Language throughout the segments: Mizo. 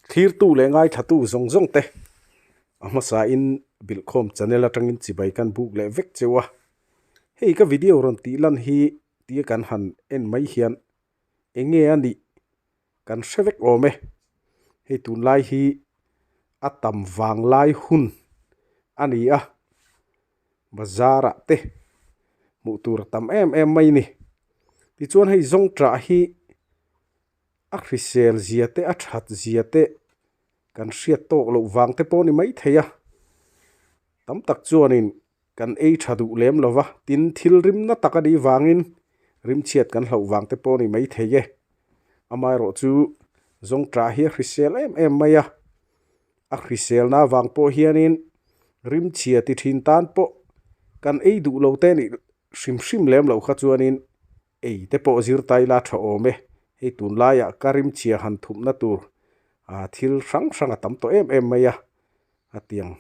Thlirtu leh ngaithlatu zawng zawng te a hmasain Bilhkhawm channel atangin chibai kan buk leh vek cheu a. Hei ka video rawn tih lan hi tia kan han en mai hian eng nge a nih kan hre vek awm e. Hei tunlai hi a tam vang lai hun a ni a, bazar ah te hmuh tur a tam em em mai a ni. Tichuan hei zawngṭah hi a hrisel zia te a that zia te kan hriat tawk loh vang te pawh a ni maithei a tam tak chuanin kan ei tha duh lem lo va tin thil rim na tak a nih vangin rim chhiat kan hlauh vang te pawh a ni maithei e amaherawh chu zawngṭah hi a hrisel em em mai a a hrisel na vang pawh hianin rim chhia ti thin tan pawh kan ei duh lo te nih hrim hrim lem loh kha chuanin Ei te pawh zir ta ila tha awm e, hei tunlaiah ka rimchhia han thupna tur ah thil hrang hrang a tam tawh em em mai a, a tiang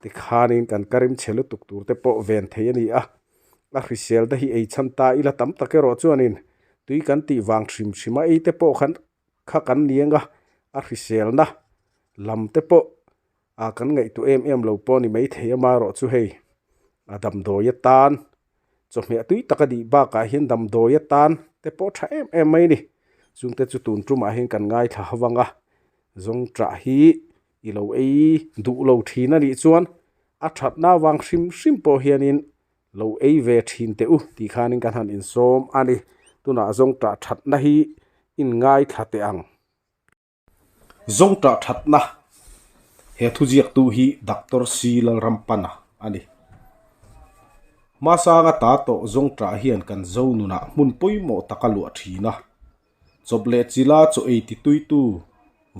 tikhanin kan ka rimchhe lutuk tur te pawh ven thei a ni a, a hrisel te hi ei chhan ta ila tam tak erawh chuanin tui kan tih vang hrim hrim a ei te pawh khan kha kan ni ang a, a hriselna lam te pawh ah kan ngaihtuah em em lo pawh a ni maithei amaherawh chu hei a damdawi atan Chawhmeh tui tak a nih bakah hian damdawi atan te pawh tha em em mai a ni. Chungte chu tun tumah hian kan ngaithla ho vang a, zawngṭah hi i lo ei duh lo thin a nih chuan a thatna vang hrim hrim pawh hianin lo ei ve thin teh u tih khanin kan han insawm a ni. Tunah zawngṭah thatna hi in ngaithla teh ang. Zawngṭah ṭhatna he thuziaktu hi Doctor C. Lalrampana a ni. Hmasanga ta tawh zawngṭah hian kan zo nunah hmun pawimawh tak a luah ṭhin a. Chawp leh chila chaw ei tituitu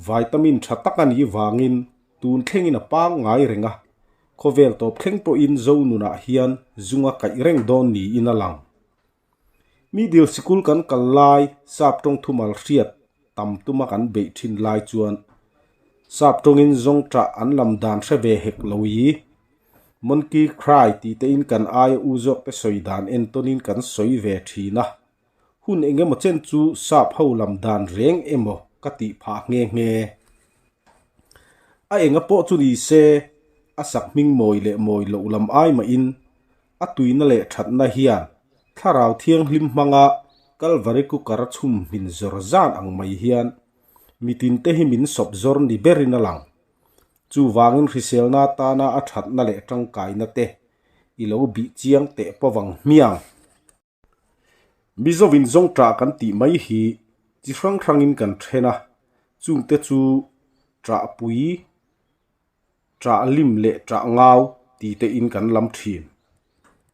vitamin ṭha tak a nih vangin tun thlengin a pangngai reng a, khawvel tawp thleng pawhin zo nunah hian zung a kaih reng dawn niin a lang. Mi dil sikul kan kal lai sap tawng thumal hriat tam tuma kan beih thin lai chuan sap tawngin zawng tah an lam dan hre ve hek lo i monkey cry tih te in kan aia u zawk te sawi dan entawnin kan sawi ve thin a, hun engemaw chen chu sap ho lam dan reng emaw ka tih phah nghe nghe. A enga pawh chu ni se a sak hming mawi leh mawi loh lam ai mahin A tuina leh thatna hian Thlarau Thianghlim hmanga Kalvari cooker a chhum hmin zawr zan ang mai hian mitinte hi min sawp zawr ni berin a lang. Chuvangin hriselna atana a thatna leh tangkaina te i lo bih chiang teh pawh ang hmiang. Mizovin zawngṭah kan tih mai hi chi hrang hrangin kan then a, chungte chu ṭahpui, ṭah lim leh ṭah ngau ti te in kan lam ṭhin.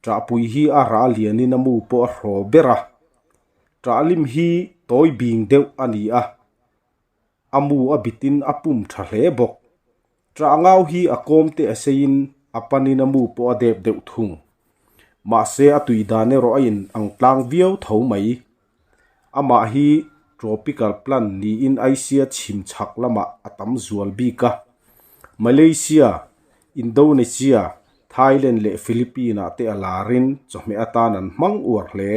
Ṭahpui hi a rah lianin a mu pawh a hraw ber a, ṭah lim hi tawi bing deuh a ni a, a mu a bitin a pum ṭha hle bawk. Ṭah ngau hi a kawm te a seiin a panin a mu pawh a dep deuh thung. Mahse a tui dan erawh a in ang tlang viau tho mai. Amah hi tropical plant niin Asia chhim chhak lamah a tam zual bik a. Malaysia, Indonesia, Thailand leh Philippine ah te a larin chawhmeh atan an hmang uar hle.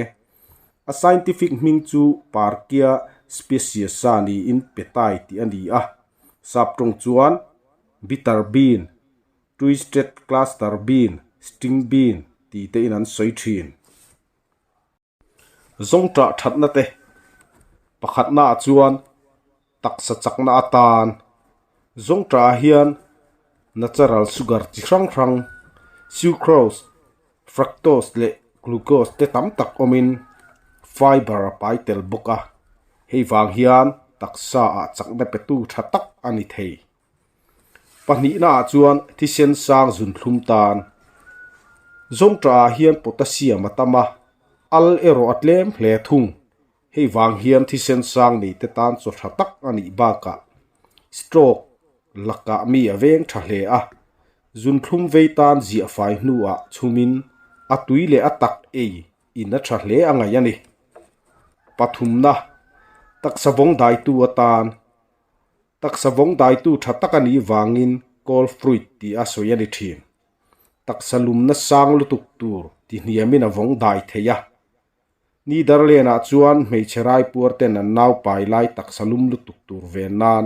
A scientific hming chu Parkia speciosa niin petai tih a ni a. Sap tawng chuan bitter bean, twisted cluster bean, string bean tih te in an sawi thin. Zawngṭah thatna te pakhatna ah chuan taksa chakna atan zawngṭah ah hian natural sugar chi hrang hrang sucrose, fructose leh glucose te tam tak awmin fiber a pai tel bawk a, hei vang hian taksa ah chakna petu tha tak a ni thei. Pahnihna ah chuan thisen sang zunthlum tan zawngṭah ah hian potassium a tam a, al erawh a tlem hle thung. Hei vang hian thisen sang nei te tan chaw tha tak a nih bakah stroke lakah mi a veng tha hle a, zunthlum vei tan ziah fai hnuah chhumin a tui leh a tak ei in a tha hle a ngaih a ni. Pathumna, taksa vawng daitu atan taksa vawng daitu tha tak a nih vangin cold fruit tih a sawi a ni thin. Taksa lumna sang lutuk tur tihniamin a vawng dai thei a. Ni Darlenah chuan hmeichhe raipuar ten an nau pai lai taksa lum lutuk tur ve nan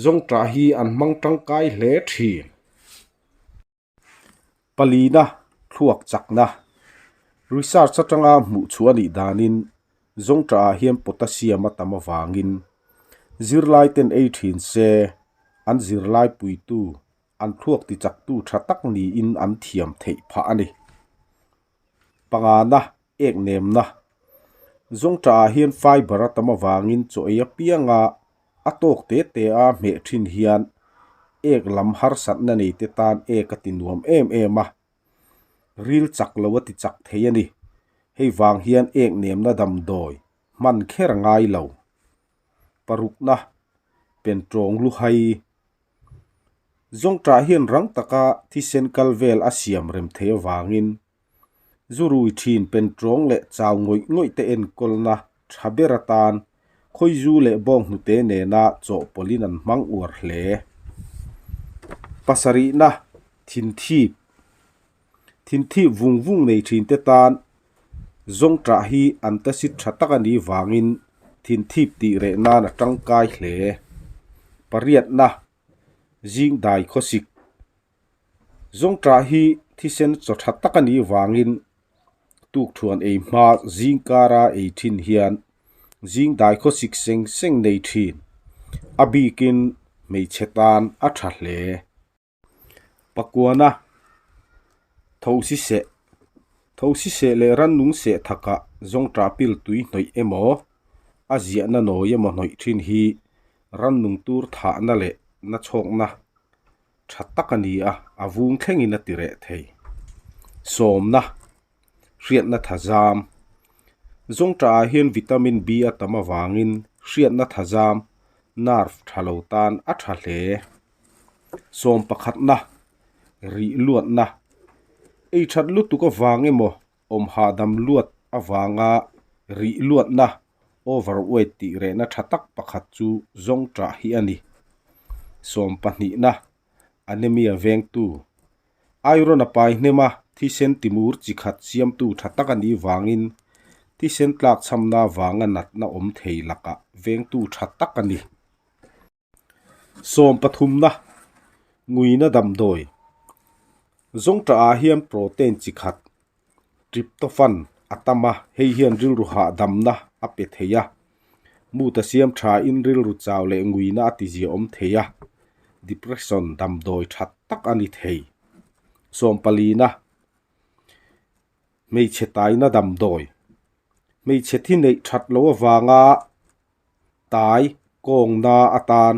Zawngṭah hi an hmang tangkai hle thin. Palina thluak chakna Research atanga hmuh chhuah a nih danin zawngṭah ah hian potassium a tam avangin zirlai ten ei thin se an zirlai puitu an thluak ti chaktu tha tak niin an thiam theih phah a ni. Pangana ek nemna Zawngṭah ah hian fiber a tam avangin chaw ei apianga a tawk te te a hmeh thin hian ek lam harsatna nei te tan ek a ti nuam em em a, ril chak lo a ti chak thei a ni. Hei vang hian ek nemna damdawi hman kher a ngai lo. Parukna, Pentawng luhai Zawngṭah hian rang taka thisen kal vel a siam rem thei avangin Zu rui thin pentawng leh chau ngawih ngawih te enkawlna tha ber atan khawizu leh bawnghnute nena chawhpawlhin an hmang uar hle. Pasarihna, Thinthip Thinthip vung vung nei thin te tan zawngṭah hi antacid tha tak a nih vangin thinthip tih reh nan a tangkai hle. Pariatna, Zingdai khawsik Zawngṭah hi thisen chaw tha tak a nih vangin tukthuan ei hma zing kara ei thin hian zing dai khawsik seng seng nei thin. A bikin hmeichhe tan a tha hle. Pakuana Thosi seh Thosi seh leh rannung seh thakah zawngṭah pil tui hnawih emaw a ziahna nawi emaw hnawih thin hi rannung tur thahna leh nachhawkna tha tak a ni a, a vung thlengin a ti reh thei. Sawmna, hriatna thazam. Zawngṭah ah hian vitamin B a tam avangin hriatna thazam, nerve, tha lo tan a tha hle. Sawm pakhatna, rih luatna. Ei that lutuk avang emaw awm hahdam luat avanga rih luatna, overweight, tih rehna tha tak pakhat chu zawngṭah hi a ni. Sawmpahnihna, Anemia vengtu. Iron a pai hnem a, thisen timur chi khat siamtu tha tak a nih vangin thisen tlakchhamna vanga natna awm thei lakah vengtu tha tak a ni. Sawm pathumna, Nguina damdawi. Zawngṭah ah hian protein chi khat, tryptophan, a tam a, hei hian rilru hahdamna a pe thei a. Mood a siam tha in rilru chau leh nguina a tizia awm thei a, depression damdawi tha tak a ni thei. Sawm palina, Hmeichhe taina damdawi. Hmeichhe thi neih that loh avanga tai kawngna atan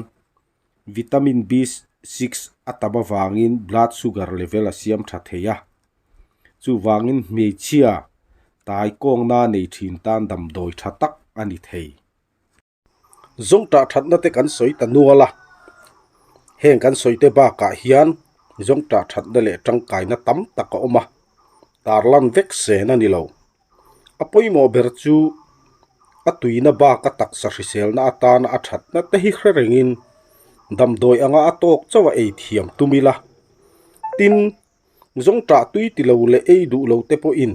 vitamin B6 a tam avangin blood sugar level a siam tha thei a. Chuvangin hmeichhia tai kawngna nei thin tan damdawi tha tak a ni thei. Zawngṭah ṭhatna te kan sawi ta nual a, heng kan sawi te bakah hian zawngṭah ṭhatna leh ṭangkaina tam tak a awm a, tarlan vek sen a ni lo. A pawimawh ber chu a tuina baka taksa hriselna atana a ṭhatna te hi hre rengin damdawi anga a tawk chauh a ei thiam tum ila. Tin, zawngṭah tui ti lo leh ei duh lo te pawhin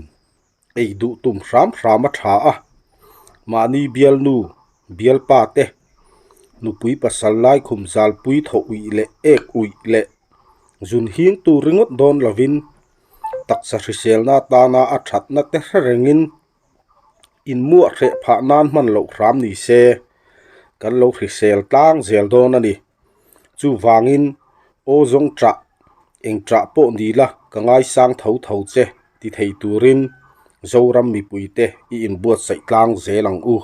Ei duh tum hram hram a tha a, mahni bialnu, bialpa te, nupui pasal lai khum zalpui thaw uih leh ek uih leh zun hing tur ringawt dawn lovin taksa hriselna atana a thatna te hre rengin inmuah hreh phah nan hman loh hram ni se kan lo hrisel tlang zel dawn a ni. Chuvangin aw zawng ṭah, eng ṭah pawh ni la ka ngaisang tho tho che ti thei turin Zoram mipuite i inbuatsaih tlang zel ang u.